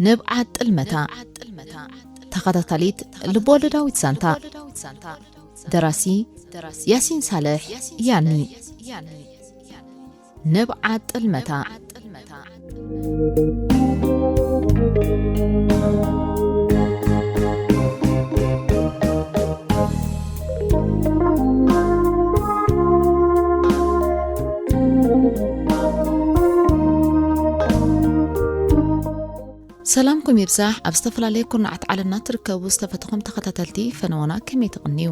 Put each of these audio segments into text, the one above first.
ንብዓት ጥልመታ፣ ተኸታታሊት ልቦወለዳዊት ዛንታ። ደራሲ ያሲን ሳልሕ፣ ያኒ። ንብዓት ጥልመታ። ሰላምኩም ይብዛሕ። ኣብ ዝተፈላለየ ኩርናዓት ዓለምና ትርከቡ ዝተፈተኹም ተኸታተልቲ ፈነወና፣ ከመይ ትቕንዩ?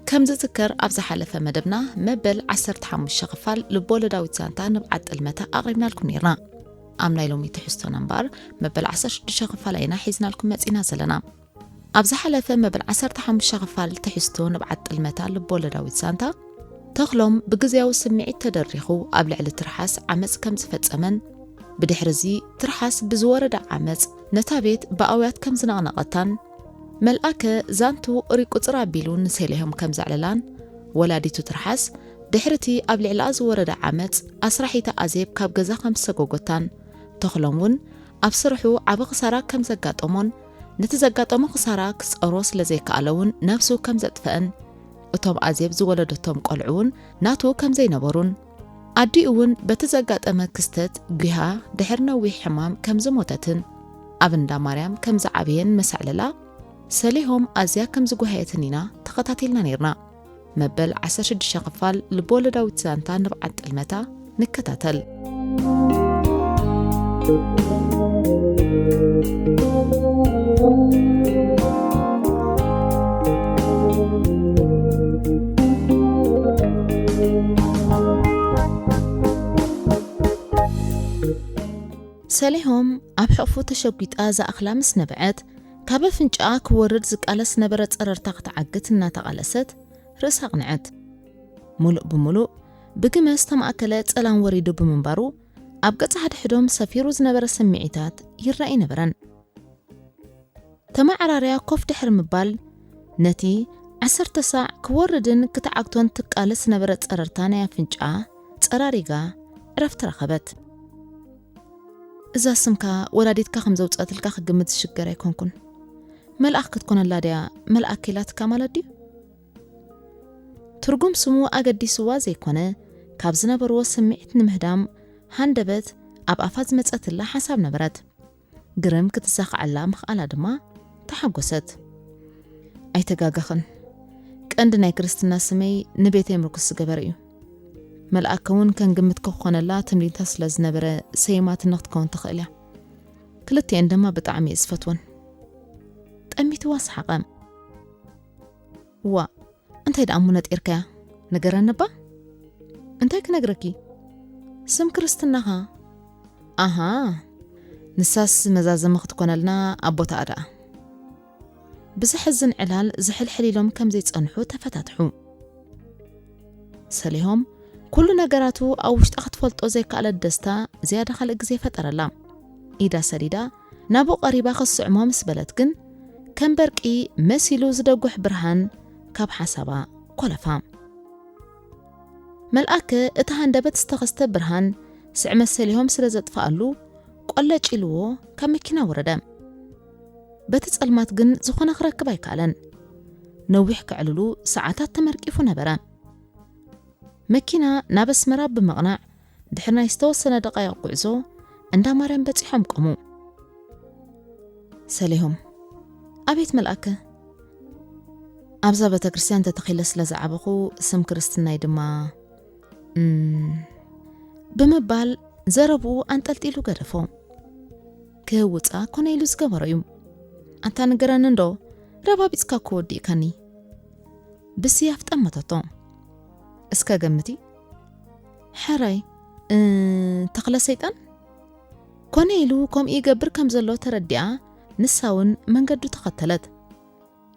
ከም ዝዝከር፣ ኣብ ዝሓለፈ መደብና መበል ዓሰርተ ሓሙሽተ ክፋል ልቦወለዳዊት ዛንታ ንብዓት ጥልመታ ኣቕሪብናልኩም ነይርና። ኣብ ናይ ሎሚ ትሕዝቶና እምበኣር፣ መበል ዓሰርተ ሽዱሽተ ክፋል ኢና ሒዝናልኩም መጺና ዘለና። ኣብ ዝሓለፈ መበል ዓሰርተ ሓሙሽተ ክፋል ትሕዝቶ ንብዓት ጥልመታ ልቦወለዳዊት ዛንታ፣ ተኽሎም ብግዝያዊ ስምዒት ተደሪኹ ኣብ ልዕሊ ትርሓስ ዓመጽ ከም ዝፈጸመን፣ ብድሕሪ እዚ ትርሓስ ብዝወረዳ ዓመጽ ነታ ቤት ብኣውያት ከም ዝነቕነቐታን፣ መልኣከ ዛንቱ ሪቁጽር ኣቢሉ ንሰሌሆም ከም ዘዕለላን፣ ወላዲቱ ትርሓስ ድሕሪ እቲ ኣብ ልዕሊኣ ዝወረደ ዓመጽ ኣስራሒታ ኣዜብ ካብ ገዛ ከም ዝሰጎጎታን፣ ተኽሎም እውን ኣብ ስርሑ ዓቢ ክሳራ ከም ዘጋጠሞን፣ ነቲ ዘጋጠሞ ክሳራ ክጸሮ ስለ ዘይከኣለ እውን ነብሱ ከም ዘጥፍአን፣ እቶም ኣዜብ ዝወለደቶም ቆልዑ እውን ናቱ ከም ዘይነበሩን፣ ኣዲኡ እውን በቲ ዘጋጠመ ክስተት ጒሃ ድሕሪ ነዊሕ ሕማም ከም ዝሞተትን፣ ኣብ እንዳ ማርያም ከም ዝዓበየን ምስ ኣዕለላ፣ ሰሌሆም ኣዝያ ከም ዝጓሃየትን ኢና ተኸታቲልና ነይርና። መበል ዓሰርተ ሽዱሽተ ክፋል ልቦወለዳዊት ዛንታ ንብዓት ጥልመታ ንከታተል። ሰሌሆም ኣብ ሕቕፉ ተሸጒጣ ዝኣኽላ ምስ ነበዐት፣ ካብ ኣፍንጫኣ ክወርድ ዝቃለስ ነበረ ጸረርታ ክትዓግት እናተቓለሰት ርእሳ ኣቕንዐት። ሙሉእ ብሙሉእ ብግመ ዝተማእከለ ጸላም ወሪዱ ብምንባሩ፣ ኣብ ገጽ ሓድሕዶም ሰፊሩ ዝነበረ ስምዒታት ይረኣ ኣይነበረን። ተመዓራርያ ኮፍ ድሕሪ ምባል፣ ነቲ ዓሰርተ ሳዕ ክወርድን ክትዓግቶን ትቃለስ ዝነበረ ጸረርታ ናይ ኣፍንጫኣ ጸራሪጋ ዕረፍቲ ረኸበት። እዛ ስምካ ወላዲትካ ከም ዘውጽኣትልካ ክግምት ዝሽገር ኣይኮንኩን። መልኣኽ ክትኮነላ ድያ መልኣክ ኢላትካ ማለት ድዩ? ትርጉም ስሙ ኣገዲስዋ ዘይኮነ፣ ካብ ዝነበርዎ ስምዒት ንምህዳም ሃንደበት ኣብ ኣፋ ዝመጸትላ ሓንሳብ ነበረት። ግርም ክትሳኽዐላ ምኽኣላ ድማ ተሓጎሰት። ኣይተጋገኽን። ቀንዲ ናይ ክርስትና ስመይ ንቤተይ ምርኩስ ዝገበረ እዩ። መልኣከ እውን ከም ግምትኪ ክኾነላ ትምኒታ ስለ ዝነበረ ሰይማትኒ ክትከውን ትኽእል እያ። ክልቲኤን ድማ ብጣዕሚ እየ ዝፈትወን። ጠሚትዋ ሰሓቐ። ዋእ፣ እንታይ ደኣ እሞ ነጢርካያ? ንገረኒ እባ። እንታይ ክነግረኪ? ስም ክርስትናኻ። ኣሃ፣ ንሳስ መዛዘሚ ክትኮነልና ኣብ ቦታኣ ደኣ። ብዘሕዝን ዕላል ዝሕልሕል ኢሎም ከም ዘይጸንሑ ተፈታትሑ። ሰሊሆም፣ ኩሉ ነገራቱ ኣብ ውሽጣ ክትፈልጦ ዘይከኣለት ደስታ ዝያዳ ካልእ ግዜ ፈጠረላ። ኢዳ ሰዲዳ ናብኡ ቀሪባ ክትስዕሞ ምስ በለት ግን፣ ከም በርቂ መሲሉ ዝደጉሕ ብርሃን ካብ ሓሳባ ኮለፋ። መልኣከ እቲ ሃንደበት ዝተኸስተ ብርሃን ስዕመት ሰሊሆም ስለ ዘጥፍኣሉ፣ ቆለጭ ኢልዎ ካብ መኪና ወረደ። በቲ ጸልማት ግን ዝኾነ ክረክብ ኣይከኣለን። ነዊሕ ከዕልሉ ሰዓታት ተመርቂፉ ነበረ። መኪና ናብ ኣስመራ ብምቕናዕ፣ ድሕሪ ናይ ዝተወሰነ ደቃይቕ ጉዕዞ እንዳ ማርያም በጺሖም ቆሙ። ሰሊሆም፣ ኣቤት መልኣከ፣ ኣብዛ ቤተ ክርስቲያን ተተኺለ ስለ ዝዓበኹ ስም ክርስትናይ ድማ፣ እም፣ ብምባል ዘረብኡ ኣንጠልጢሉ ገደፎ። ክህውጻ ኮነ ኢሉ ዝገበሮ እዩ። ኣንታ ንገረኒ እንዶ፣ ረባቢጽካ እኮ ወዲእካኒ። ብስያፍ ጠመተቶ። እስከ ገምቲ። ሕራይ፣ እ፣ ተኽለ ሰይጣን? ኮነ ኢሉ ከምኡ ይገብር ከም ዘሎ ተረዲኣ፣ ንሳ እውን መንገዱ ተኸተለት።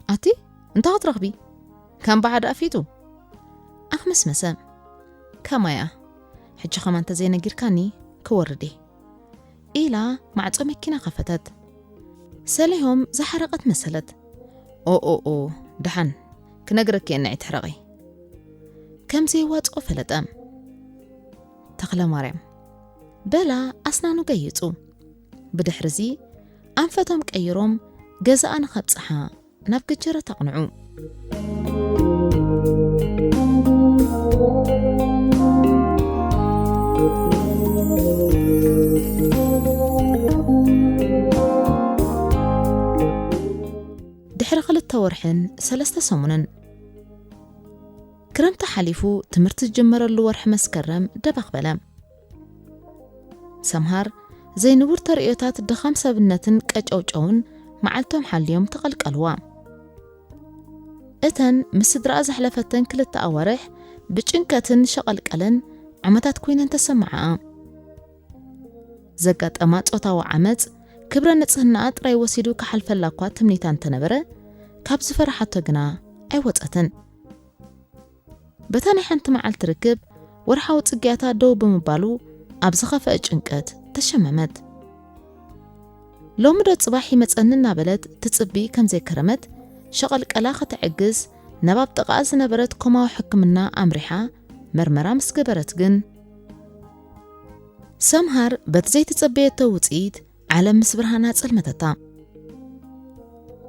ኣቲ፣ እንታይ ክትረኽቢ? ከም በዓድ ኣፊቱ። ኣኽመስመሰ። ከማያ፣ ሕጂ ኸማን እንተዘይነጊርካኒ ክወርድ እየ። ኢላ ማዕጾ መኪና ከፈተት። ሰሊሆም ዝሓረቐት መሰለት። ኦ፣ ኦ፣ ኦ፣ ደሓን፣ ክነግረኪ እየ፣ ንዒ ትሕረቒ። ከም ዘየዋጽኦ ፈለጠ። ተኽለ ማርያም፣ በላ ኣስናኑ ገይጹ። ብድሕርዚ ኣንፈቶም ቀይሮም ገዛኣ ንኸብጽሓ ናብ ገጀረት ኣቕንዑ። ድሕሪ ክልተ ወርሕን ሰለስተ ሰሙንን ክረምቲ ሓሊፉ ትምህርቲ ዝጅመረሉ ወርሒ መስከረም ደበኽ በለ። ሰምሃር ዘይንቡር ተርእዮታት ድኻም ሰብነትን ቀጨውጨውን መዓልቶም ሓልዮም ተቐልቀልዋ። እተን ምስ ስድራኣ ዘሕለፈተን ክልተ ኣዋርሕ ብጭንቀትን ሸቐልቀለን ዓመታት ኮይነን ተሰምዓኣ። ዘጋጠማ ጾታዊ ዓመጽ ክብረ ንጽህናኣ ጥራይ ወሲዱ ክሓልፈላ እኳ ትምኒታ እንተነበረ፣ ካብ ዝፈርሓቶ ግና ኣይወጸትን። በታ ናይ ሓንቲ መዓልቲ ርክብ ወርሓዊ ጽግያታ ደው ብምባሉ ኣብ ዝኸፍአ ጭንቀት ተሸመመት። ሎሚ ዶ ጽባሕ ይመጸኒ እናበለት ትጽቢ ከም ዘይከረመት ሸቐልቀላ ከተዕግስ ናብ ኣብ ጥቓኣ ዝነበረት ኮማዊ ሕክምና ኣምሪሓ መርመራ ምስ ገበረት ግን ሰምሃር በቲ ዘይተጸበየቶ ውጽኢት ዓለም ምስ ብርሃና ጸልመተታ።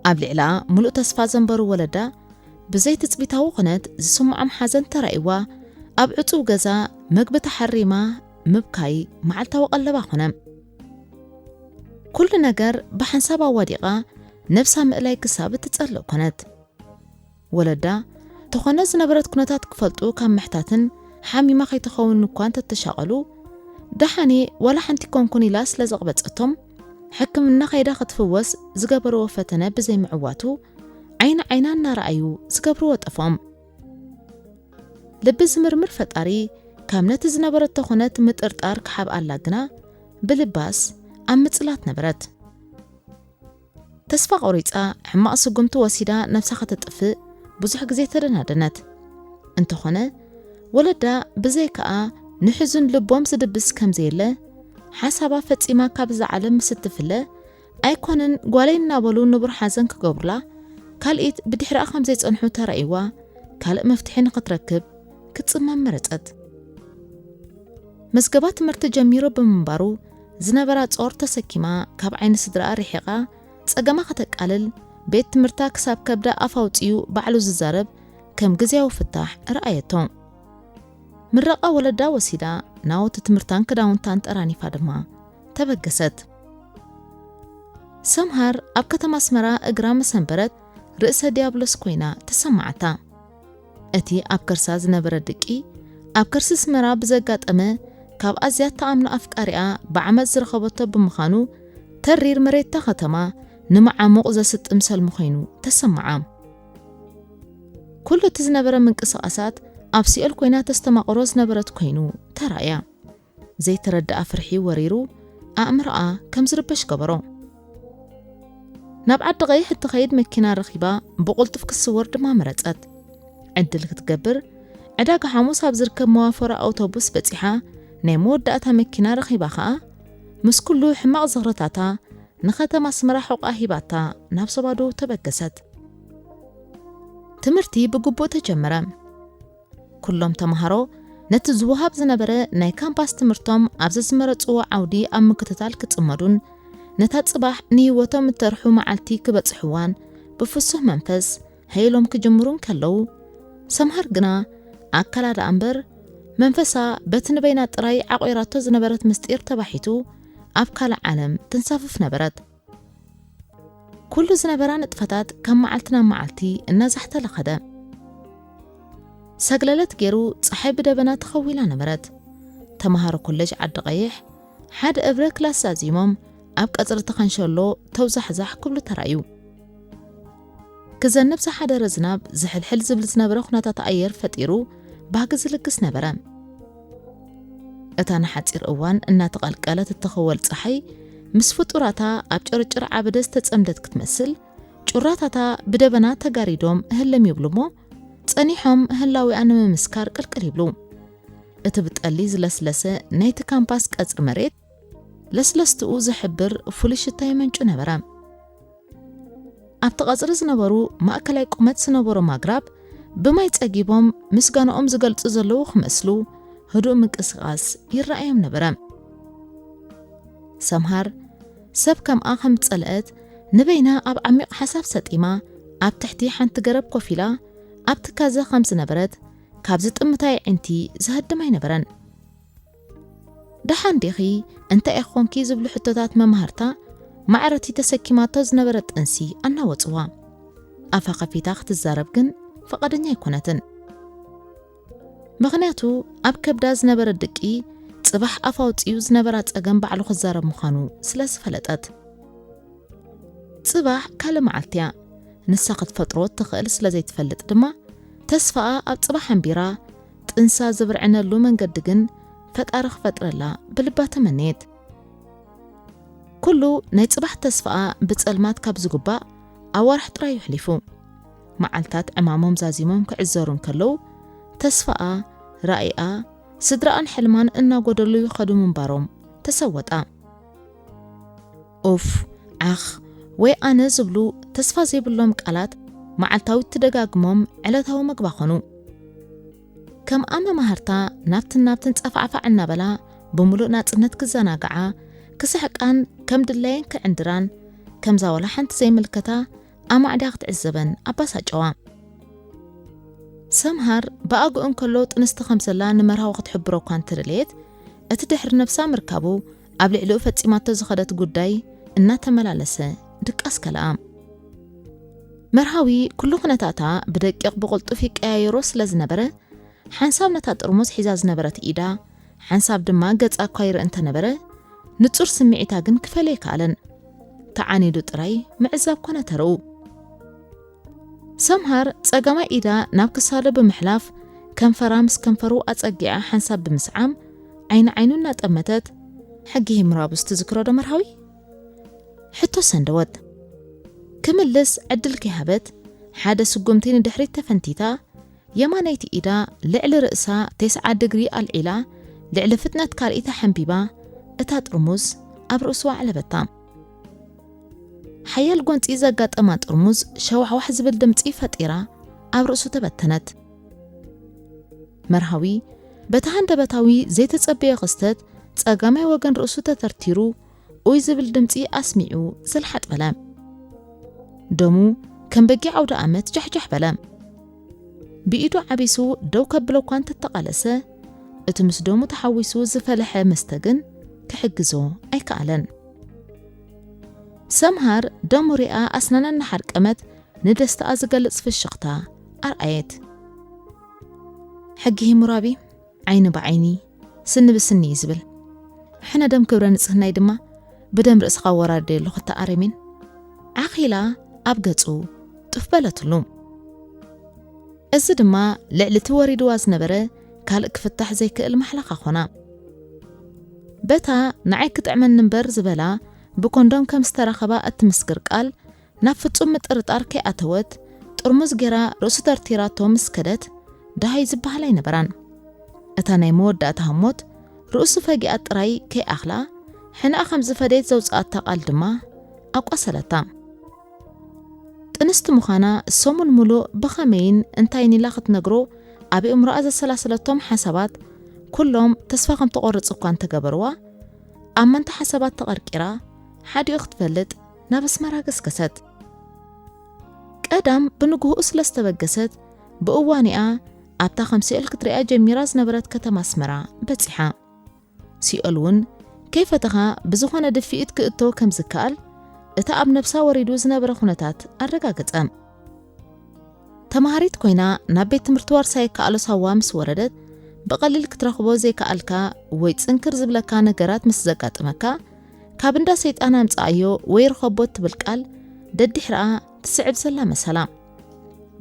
ኣብ ልዕላ ምሉእ ተስፋ ዘንበሩ ወለዳ ብዘይትጽቢታዊ ኩነት ዝስምዖም ሓዘን ተራእይዋ ኣብ ዕጹው ገዛ መግቢ ተሓሪማ ምብካይ መዓልታዊ ቀለባ ኮነ። ኩሉ ነገር ብሓንሳብ ኣዋዲቓ ነብሳ ምእላይ ክሳብ እትጸልእ ኮነት። ወለዳ ተኾነ ዝነበረት ኩነታት ክፈልጡ ካብ ምሕታትን ሓሚማ ከይትኸውን እኳ እንተተሻቐሉ፣ ደሓኔ ዋላ ሓንቲ ኮንኩን ኢላ ስለ ዘቕበጸቶም፣ ሕክምና ከይዳ ክትፍወስ ዝገበርዎ ፈተነ ብዘይምዕዋቱ፣ ዓይኒ ዓይና እናረኣዩ ዝገብርዎ ጠፍኦም። ልቢ ዝምርምር ፈጣሪ ካብ ነቲ ዝነበረቶ ኩነት ምጥርጣር ክሓብኣላ ግና ብልባስ ኣብ ምጽላት ነበረት። ተስፋ ቆሪጻ ሕማቕ ስጉምቲ ወሲዳ ነብሳ ከተጥፍእ ብዙሕ ግዜ ተደናደነት። እንተኾነ ወለዳ ብዘይከኣ ንሕዙን ልቦም ዝድብስ ከም ዘየለ ሓሳባ ፈጺማ ካብዛ ዓለም ምስ እትፍለ ኣይኮነን ጓለይ እናበሉ ንቡር ሓዘን ክገብሩላ ካልኢት ብድሕሪኣ ከም ዘይጸንሑ ተራእይዋ ካልእ መፍትሒ ንኽትረክብ ክትጽመም መረጸት። መዝገባ ትምህርቲ ጀሚሩ ብምንባሩ ዝነበራ ጾር ተሰኪማ ካብ ዓይኒ ስድራኣ ርሒቓ ጸገማ ከተቃልል ቤት ትምህርታ ክሳብ ከብዳ ኣፍ ኣውጺኡ ባዕሉ ዝዛረብ ከም ግዝያዊ ፍታሕ ረኣየቶ። ምረቓ ወለዳ ወሲዳ ናውቲ ትምህርታን ክዳውንታን ጠራኒፋ ድማ ተበገሰት። ሰምሃር ኣብ ከተማ ኣስመራ እግራ መሰንበረት ርእሰ ዲያብሎስ ኮይና ተሰማዓታ። እቲ ኣብ ከርሳ ዝነበረ ድቂ ኣብ ከርሲ ኣስመራ ብዘጋጠመ ካብ ኣዝያ ተኣምኖ ኣፍቃሪኣ ብዓመጽ ዝረኸበቶ ብምዃኑ ተሪር መሬታ ከተማ ንመዓሙቕ ዘስጥም ሰልሚ ኮይኑ ተሰማዓ። ኩሉ እቲ ዝነበረ ምንቅስቓሳት ኣብ ሲኦል ኮይና ተስተማቕሮ ዝነበረት ኮይኑ ተራእያ። ዘይተረድኣ ፍርሒ ወሪሩ ኣእምሮኣ ከም ዝርበሽ ገበሮ። ናብ ዓዲ ቀይሕ እትኸይድ መኪና ረኺባ ብቕልጡፍ ክትስወር ድማ መረጸት። ዕድል ክትገብር ዕዳጋ ሓሙስ ኣብ ዝርከብ መዋፈሪ ኣውቶቡስ በጺሓ ናይ መወዳእታ መኪና ረኺባ ኸኣ ምስ ኩሉ ሕማቕ ዝኽርታታ ንኸተማ ኣስመራ ሕቖኣ ሂባታ ናብ ሰባዶ ተበገሰት። ትምህርቲ ብግቡእ ተጀመረ። ኩሎም ተምሃሮ ነቲ ዝወሃብ ዝነበረ ናይ ካምፓስ ትምህርቶም ኣብ ዘዝመረጽዎ ዓውዲ ኣብ ምክትታል ክጽመዱን ነታ ጽባሕ ንህይወቶም እተርሑ መዓልቲ ክበጽሕዋን ብፍሱህ መንፈስ ሃይሎም ክጅምሩ እንከለዉ፣ ሰምሃር ግና ኣካላ ደኣ እምበር መንፈሳ በቲ ንበይና ጥራይ ዓቑራቶ ዝነበረት ምስጢር ተባሒቱ ኣብ ካልእ ዓለም ትንሳፍፍ ነበረት። ኩሉ ዝነበራ ንጥፈታት ካብ መዓልቲ ናብ መዓልቲ እናዛሕተለ ኸደ። ሰግለለት ገይሩ ጸሓይ ብደበና ተኸዊላ ነበረት። ተምሃሮ ኮሌጅ ዓዲ ቀይሕ ሓደ እብረ ክላስ ዛዚሞም ኣብ ቀጽሪ ተኸንሸሎ ተውዛሕዛሕ ክብሉ ተራእዩ። ክዘንብ ዝሓደረ ዝናብ ዝሕልሕል ዝብል ዝነበረ ኩነታት ኣየር ፈጢሩ ባህጊ ዝልግስ ነበረ። እታ ንሓጺር እዋን እናተቐልቀለት እትኽወል ጸሓይ ምስ ፍጡራታ ኣብ ጭርጭር ዓበደ ዝተጸምደት ክትመስል፣ ጩራታታ ብደበና ተጋሪዶም ህልም ይብሉ እሞ፣ ጸኒሖም ህላዊኣ ንምምስካር ቅልቅል ይብሉ። እቲ ብጠሊ ዝለስለሰ ናይቲ ካምፓስ ቀጽሪ መሬት፣ ለስለስትኡ ዝሕብር ፍሉይ ሽታ የመንጩ ነበረ። ኣብቲ ቀጽሪ ዝነበሩ ማእከላይ ቁመት ዝነበሮም ኣግራብ ብማይ ጸጊቦም ምስጋናኦም ዝገልጹ ዘለዉ ክመስሉ ህዱእ ምንቅስቓስ ይረኣዮም ነበረ። ሰምሃር ሰብ ከምኣ ከም ጸልአት ንበይና ኣብ ዓሚቕ ሓሳብ ሰጢማ ኣብ ትሕቲ ሓንቲ ገረብ ኮፍ ኢላ ኣብ ትካዘ ከም ዝነበረት ካብዚ ጥምታይ ኣዒንቲ ዝሃድም ኣይነበረን። ደሓን ዲኺ? እንታይ ኢኾንኪ? ዝብሉ ሕቶታት መማህርታ ማዕረቲ ተሰኪማቶ ዝነበረ ጥንሲ ኣናወጽዋ። ኣፋ ከፊታ ክትዛረብ ግን ፈቓደኛ ኣይኮነትን። ምኽንያቱ ኣብ ከብዳ ዝነበረ ድቂ ጽባሕ ኣፍ ኣውጺኡ ዝነበራ ጸገም ባዕሉ ክዛረብ ምዃኑ ስለ ዝፈለጠት። ጽባሕ ካልእ መዓልቲ እያ። ንሳ ክትፈጥሮ ትኽእል ስለ ዘይትፈልጥ ድማ ተስፋኣ ኣብ ጽባሕ ኣንቢራ ጥንሳ ዝብርዕነሉ መንገዲ ግን ፈጣሪ ክፈጥረላ ብልባ ተመነየት። ኩሉ ናይ ጽባሕ ተስፋኣ ብጸልማት ካብ ዝጉባእ ኣዋርሕ ጥራይ ኣሕሊፉ። መዓልታት ዕማሞም ዛዚሞም ክዕዘሩ እንከለዉ ተስፋኣ፣ ራእይኣ፣ ስድራኣን ሕልማን እናጎደሉ ይኸዱ ምንባሮም ተሰወጣ። ኡፍ፣ ዓኽ፣ ወይ ኣነ ዝብሉ ተስፋ ዘይብሎም ቃላት መዓልታዊ ትደጋግሞም ዕለታዊ መግባ ኾኑ። ከም ኣመማህርታ ናብትን ናብትን ጸፋዕፋዕ እናበላ ብምሉእ ናጽነት ክዘናግዓ፣ ክስሕቃን ከም ድላየን ክዕንድራን ከምዛ ዋላ ሓንቲ ዘይምልከታ ኣማዕድያ ክትዕዘበን ኣባሳጨዋ። ሰምሃር ብኣግኡ እንከሎ ጥንስቲ ከም ዘላ ንመርሃዊ ክትሕብሮ እኳ እንተደለየት፣ እቲ ድሕሪ ነብሳ ምርካቡ ኣብ ልዕሊኡ ፈጺማቶ ዝኸደት ጉዳይ እናተመላለሰ ድቃስ ከለኣ። መርሃዊ ኩሉ ኩነታታ ብደቂቕ ብቕልጡፍ ይቀያየሮ ስለ ዝነበረ፣ ሓንሳብ ነታ ጥርሙዝ ሒዛ ዝነበረት ኢዳ፣ ሓንሳብ ድማ ገጻ እኳ ይርኢ እንተነበረ፣ ንጹር ስምዒታ ግን ክፈልዮ ኣይከኣለን። ተዓኒዱ ጥራይ ምዕዛብ ኮነ ተረኡ። ሰምሃር ጸጋማይ ኢዳ ናብ ክሳዱ ብምሕላፍ፣ ከንፈራ ምስ ከንፈሩ ኣጸጊዓ ሓንሳብ ብምስዓም፣ ዓይኒ ዓይኑ እናጠመተት፣ "ሕጊ ሂምራቡስ ትዝክሮ ዶ መርሃዊ?" ሕቶ ሰንደወት። ክምልስ ዕድል ከይሃበት፣ ሓደ ስጉምቲ ንድሕሪት ተፈንቲታ፣ የማነይቲ ኢዳ ልዕሊ ርእሳ ተስዓ ድግሪ ኣልዒላ፣ ልዕሊ ፍጥነት ካልኢታ ሓንቢባ፣ እታ ጥርሙዝ ኣብ ርእሱ ኣዕለበታ። ሓያል ጎንጺ ዘጋጠማ ጥርሙዝ ሸዋሕዋሕ ዝብል ድምጺ ፈጢራ ኣብ ርእሱ ተበተነት። መርሃዊ በቲ ሃንደበታዊ ዘይተጸበዮ ክስተት ጸጋማይ ወገን ርእሱ ተተርቲሩ ኡይ ዝብል ድምጺ ኣስሚዑ ዝልሓጥ በለ። ደሙ ከም በጊዕ ኣውደ ኣመት ጃሕጃሕ በለ። ብኢዱ ዓቢሱ ደው ከብሎ እኳ እንተተቓለሰ፣ እቲ ምስ ደሙ ተሓዊሱ ዝፈለሐ መስተ ግን ክሕግዞ ኣይከኣለን። ሰምሃር ደሙ ሪኣ ኣስናና እናሓርቀመት ንደስታኣ ዝገልጽ ፍሽኽታ ኣርኣየት። "ሕጊ ሂሙራቢ ዓይኒ ብዓይኒ፣ ስኒ ብስኒ እዩ ዝብል። ሕነ ደም ክብረ ንጽህናይ ድማ ብደም ርእስኻ ወራርደየሉ ክተኣረሚን?" ዓኺላ ኣብ ገጹ ጡፍ በለትሉ። እዚ ድማ ልዕሊ እቲ ወሪድዋ ዝነበረ ካልእ ክፍታሕ ዘይክእል ማሕለኻ ኾና። በታ ንዓይ ክጥዕመኒ እምበር ዝበላ ብኮንዶም ከም ዝተራኸባ እትምስክር ቃል ናብ ፍጹም ምጥርጣር ከይኣተወት ጥርሙዝ ጌራ ርእሱ ተርቲራቶ ምስ ከደት ደሃይ ዝበሃል ኣይነበራን። እታ ናይ መወዳእታ ህሞት ርእሱ ፈጊኣ ጥራይ ከይኣኽላ ሕናኣ ከም ዝፈደየት ዘውጽኣታ ቃል ድማ ኣቋሰለታ። ጥንስቲ ምዃና ሰሙን ሙሉእ ብኸመይን እንታይን ኢላ ክትነግሮ ኣብ ኣእምሮኣ ዘሰላሰለቶም ሓሳባት ኩሎም ተስፋ ከም ትቖርጽ እኳ እንተገበርዋ፣ ኣብ መንታ ሓሳባት ተቐርቂራ ሓዲኡ ክትፈልጥ ናብ ኣስመራ ገስገሰት። ቀዳም ብንግሆኡ ስለ ዝተበገሰት ብእዋኒኣ ኣብታ ከም ሲኦል ክትሪኣ ጀሚራ ዝነበረት ከተማ ኣስመራ በጺሓ። ሲኦል እውን ከይፈተኻ ብዝኾነ ድፍኢት ክእቶ ከም ዝከኣል እታ ኣብ ነብሳ ወሪዱ ዝነበረ ኩነታት ኣረጋገጸ። ተማሃሪት ኮይና ናብ ቤት ትምህርቲ ዋርሳይ ከኣሎ ሳዋ ምስ ወረደት ብቐሊል ክትረኽቦ ዘይከኣልካ ወይ ጽንክር ዝብለካ ነገራት ምስ ዘጋጥመካ ካብ እንዳ ሰይጣን ኣምጽኣዮ ወይ ርኸቦ እትብል ቃል ደዲሕርኣ ትስዕብ ዘላ መሰላ።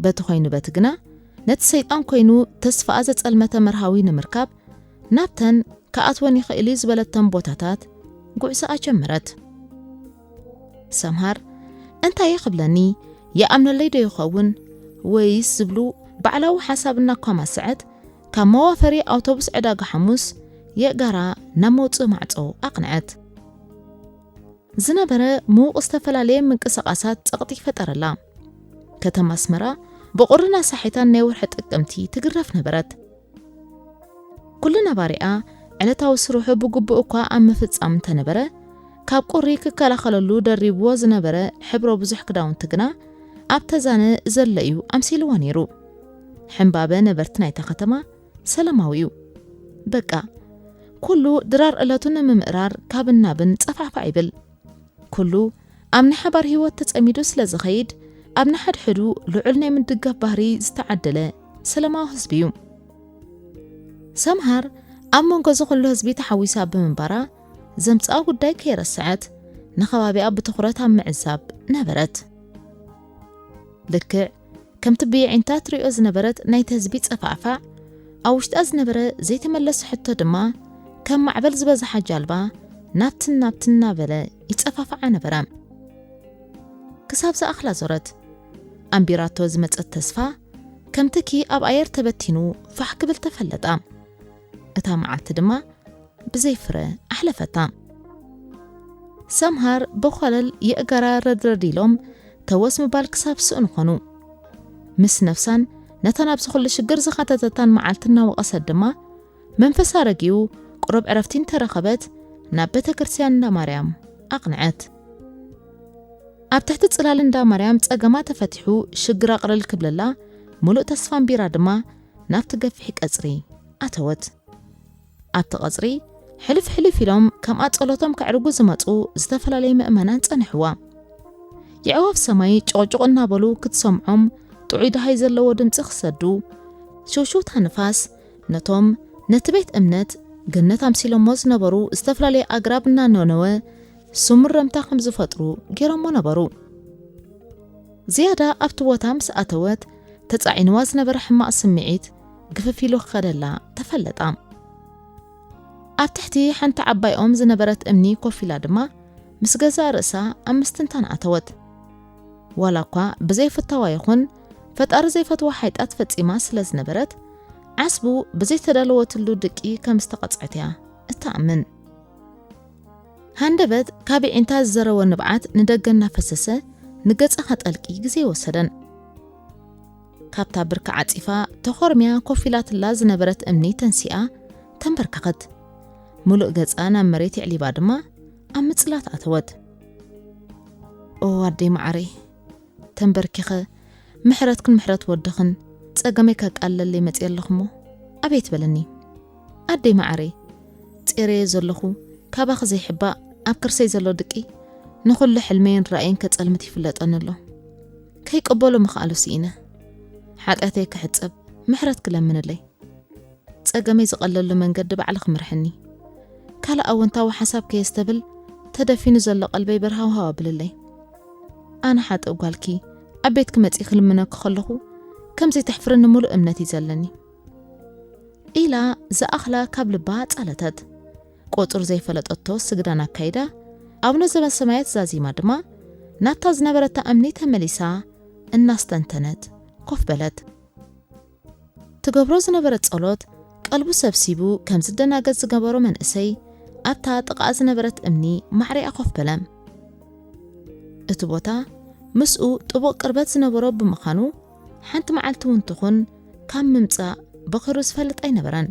በቲ ኮይኑ በቲ ግና ነቲ ሰይጣን ኮይኑ ተስፋኣ ዘጸልመተ መርሃዊ ንምርካብ ናብተን ክኣትወን ይኽእል እዩ ዝበለተን ቦታታት ጉዕዞኣ ጀመረት። ሰምሃር እንታይ ይኽብለኒ ይኣምነለይ ዶ ይኸውን ወይስ ዝብሉ ባዕላዊ ሓሳብ እናኳማሰዐት ካብ መዋፈሪ ኣውቶቡስ ዕዳጋ ሓሙስ የእጋራ ናብ መውፅኢ ማዕፆ ኣቕንዐት። ዝነበረ ምዉቕ ዝተፈላለየ ምንቅስቓሳት ጸቕጢ ፈጠረላ። ከተማ ኣስመራ ብቑርን ኣሳሒታን ናይ ወርሒ ጥቅምቲ ትግረፍ ነበረት። ኩሉ ነባሪኣ ዕለታዊ ስርሑ ብግቡእ እኳ ኣብ ምፍጻም እንተነበረ፣ ካብ ቁሪ ክከላኸለሉ ደሪብዎ ዝነበረ ሕብሮ ብዙሕ ክዳውንቲ ግና ኣብ ተዛነ ዘሎ እዩ ኣምሲልዎ ነይሩ። ሕምባበ ነበርቲ ናይታ ከተማ ሰላማዊ እዩ። በቃ፣ ኩሉ ድራር ዕለቱ ንምምእራር ካብን ናብን ጸፋዕፋዕ ይብል። ኩሉ ኣብ ናይ ሓባር ህይወት ተጸሚዱ ስለ ዝኸይድ፣ ኣብ ንሓድሕዱ ልዑል ናይ ምድጋፍ ባህሪ ዝተዓደለ ሰላማዊ ህዝቢ እዩ። ሰምሃር ኣብ መንጎ እዚ ኩሉ ህዝቢ ተሓዊሳ ብምንባራ፣ ዘምጽኣ ጉዳይ ከይረስዐት፣ ንኸባቢኣ ብትኹረት ኣብ ምዕዛብ ነበረት። ልክዕ ከምቲ ብየዒንታ ትሪኦ ዝነበረት ናይቲ ህዝቢ ጸፋዕፋዕ፣ ኣብ ውሽጣ ዝነበረ ዘይተመለሰ ሕቶ ድማ፣ ከም ማዕበል ዝበዝሓ ጃልባ ናብትን ናብትን እናበለ ይጸፋፍዓ ነበረ። ክሳብ ዝኣኽላ ዞረት። ኣንቢራቶ ዝመጸት ተስፋ፣ ከም ትኪ ኣብ ኣየር ተበቲኑ ፋሕ ክብል ተፈለጣ። እታ መዓልቲ ድማ ብዘይ ፍረ ኣሕለፈታ። ሰምሃር ብኾለል የእጋራ ረድረድ ኢሎም ተወስ ምባል ክሳብ ስእኑ ኾኑ። ምስ ነፍሳን ነታ ናብዚ ኩሉ ሽግር ዝኻተተታን መዓልቲ እናወቐሰት ድማ፣ መንፈሳ ረጊኡ ቁሩብ ዕረፍቲ እንተረኸበት፣ ናብ ቤተ ክርስቲያን እንዳ ማርያም ኣቕንዐት። ኣብ ትሕቲ ጽላል እንዳ ማርያም ጸገማ ተፈቲሑ ሽግራ ቅልል ክብለላ፣ ሙሉእ ተስፋ ኣንቢራ ድማ ናብቲ ገፊሕ ቀጽሪ ኣተወት። ኣብቲ ቀጽሪ ሕልፍ ሕልፍ ኢሎም ከምኣ ጸሎቶም ከዕርጉ ዝመጹ ዝተፈላለዩ ምእመናን ጸንሕዋ። የዕዋፍ ሰማይ ጭቕጭቕ እናበሉ ክትሰምዖም ጥዑይ ደሃይ ዘለዎ ድምጺ ክሰዱ፣ ሽውሽውታ ንፋስ ነቶም ነቲ ቤት እምነት ገነት ኣምሲሎሞ ዝነበሩ ዝተፈላለዩ ኣግራብ እናነነወ ስሙር ረምታ ከም ዝፈጥሩ ገይሮሞ ነበሩ። ዝያዳ ኣብቲ ቦታ ምስ ኣተወት፣ ተጻዒንዋ ዝነበረ ሕማቕ ስምዒት ግፍፍ ኢሉ ክኸደላ ተፈለጣ። ኣብ ትሕቲ ሓንቲ ዓባይ ኦም ዝነበረት እምኒ ኮፍ ኢላ ድማ ምስ ገዛእ ርእሳ ኣብ ምስትንታን ኣተወት። ዋላ እኳ ብዘይፍታዋ ይኹን ፈጣሪ ዘይፈትዋ ሓይጣት ፈጺማ ስለ ዝነበረት፣ ዓስቡ ብዘይተዳለወትሉ ድቂ ከም ዝተቐጽዐት እያ እትኣምን። ሃንደበት ካብ የዒንታ ዝዘረወ ንብዓት ንደገ እናፈሰሰ ንገጻ ከጠልቂ ግዜ ወሰደን። ካብታ ብርኪ ዓጺፋ ተኾርምያ ኮፍ ኢላትላ ዝነበረት እምኒ ተንሲኣ ተንበርከኸት። ምሉእ ገጻ ናብ መሬት የዕሊባ ድማ ኣብ ምጽላት ኣተወት። "ኦ ኣደይ መዓረይ፣ ተንበርኪኸ ምሕረትክን ምሕረት ወድኽን ጸገመይ ከቃልለለይ መጽየ ኣለኹ እሞ ኣቤት በለኒ። ኣደይ መዓረይ፣ ጼረየ ዘለኹ ካባኺ ዘይሕባእ ኣብ ከርሰይ ዘሎ ድቂ ንኹሉ ሕልመይን ራእየን ከጸልምት ይፍለጠኒ ኣሎ። ከይቅበሎ ምኽኣሉ ስኢነ። ሓጢኣተይ ክሕጸብ ምሕረት ክለምንለይ። ጸገመይ ዝቐለሉ መንገዲ ባዕልኺ ምርሕኒ። ካልእ ኣወንታዊ ሓሳብ ከየስተብል ተደፊኑ ዘሎ ቀልበይ በርሃውሃው ኣብልለይ። ኣነ ሓጥእ ጓልኪ ኣብ ቤትኪ መጺእ ክልምነኪ ከለኹ ከም ዘይተሕፍርኒ ምሉእ እምነት እዩ ዘለኒ" ኢላ ዝኣኽላ ካብ ልባ ጸለተት። ቁጽር ዘይፈለጠቶ ስግዳን ኣካይዳ፣ ኣቡነ ዘበሰማያት ዛዚማ ድማ ናብታ ዝነበረታ እምኒ ተመሊሳ እናስተንተነት ኮፍ በለት። ትገብሮ ዝነበረት ጸሎት ቀልቡ ሰብሲቡ ከም ዝደናገጽ ዝገበሮ መንእሰይ ኣብታ ጥቓኣ ዝነበረት እምኒ ማዕሪኣ ኮፍ በለ። እቲ ቦታ ምስኡ ጥቡቕ ቅርበት ዝነበሮ ብምዃኑ፣ ሓንቲ መዓልቲ እውን ትኹን ካብ ምምጻእ በኺሩ ዝፈልጥ ኣይነበረን።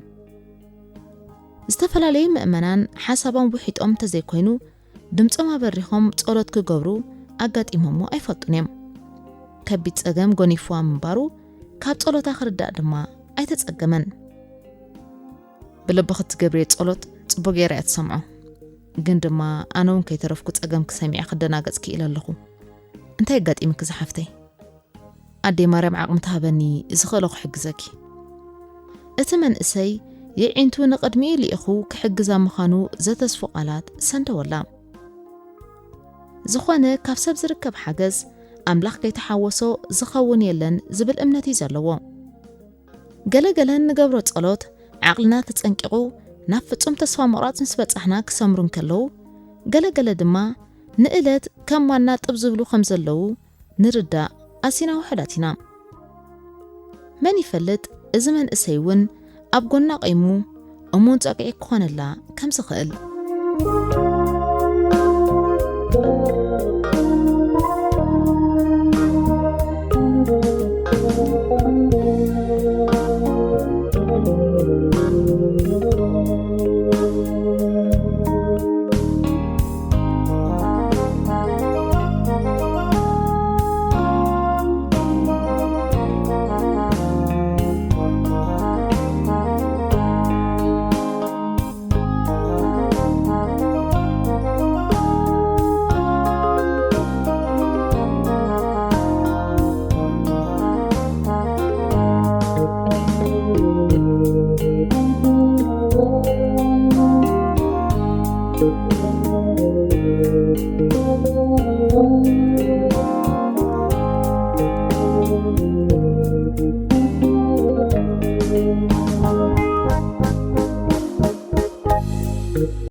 ዝተፈላለዩ ምእመናን ሓሳቦም ውሒጦም እንተዘይኮይኑ፣ ድምጾም ኣበሪኾም ጸሎት ክገብሩ ኣጋጢሞሞ ኣይፈልጡን እዮም። ከቢድ ጸገም ጎኒፍዋ ምንባሩ ካብ ጸሎታ ክርዳእ ድማ ኣይተጸገመን። "ብልቢ ክትገብርዮ ጸሎት ጽቡቕ ገይረ እያ ትሰምዖ። ግን ድማ ኣነ እውን ከይተረፍኩ ጸገም ክሰሚዐ ክደናገጽ ክኢለ ኣለኹ። እንታይ ኣጋጢምኪ ዝሓፍተይ? ኣደይ ማርያም ዓቕሚ ትሃበኒ፣ ዝኽእሎ ክሕግዘኪ።" እቲ መንእሰይ የዒንቱ ንቕድሚኡ ልኢኹ ክሕግዛ ምዃኑ ዘተስፉ ቃላት ሰንደወላ። ዝኾነ ካብ ሰብ ዝርከብ ሓገዝ ኣምላኽ ከይተሓወሶ ዝኸውን የለን ዝብል እምነት እዩ ዘለዎ። ገለገለ እንገብሮ ጸሎት ዓቕልና ተጸንቂቑ ናብ ፍጹም ተስፋ ምቑራጽ ምስ በጻሕና ክሰምሩ እንከለዉ፣ ገለገለ ድማ ንእለት ከም ዋና ጥብ ዝብሉ ከም ዘለዉ ንርዳእ ኣዚና ውሑዳት ኢና። መን ይፈልጥ፣ እዚ መንእሰይ እውን ኣብ ጎና ቆይሙ እሙን ጸግዒ ክኾነላ ከም ዝኽእል።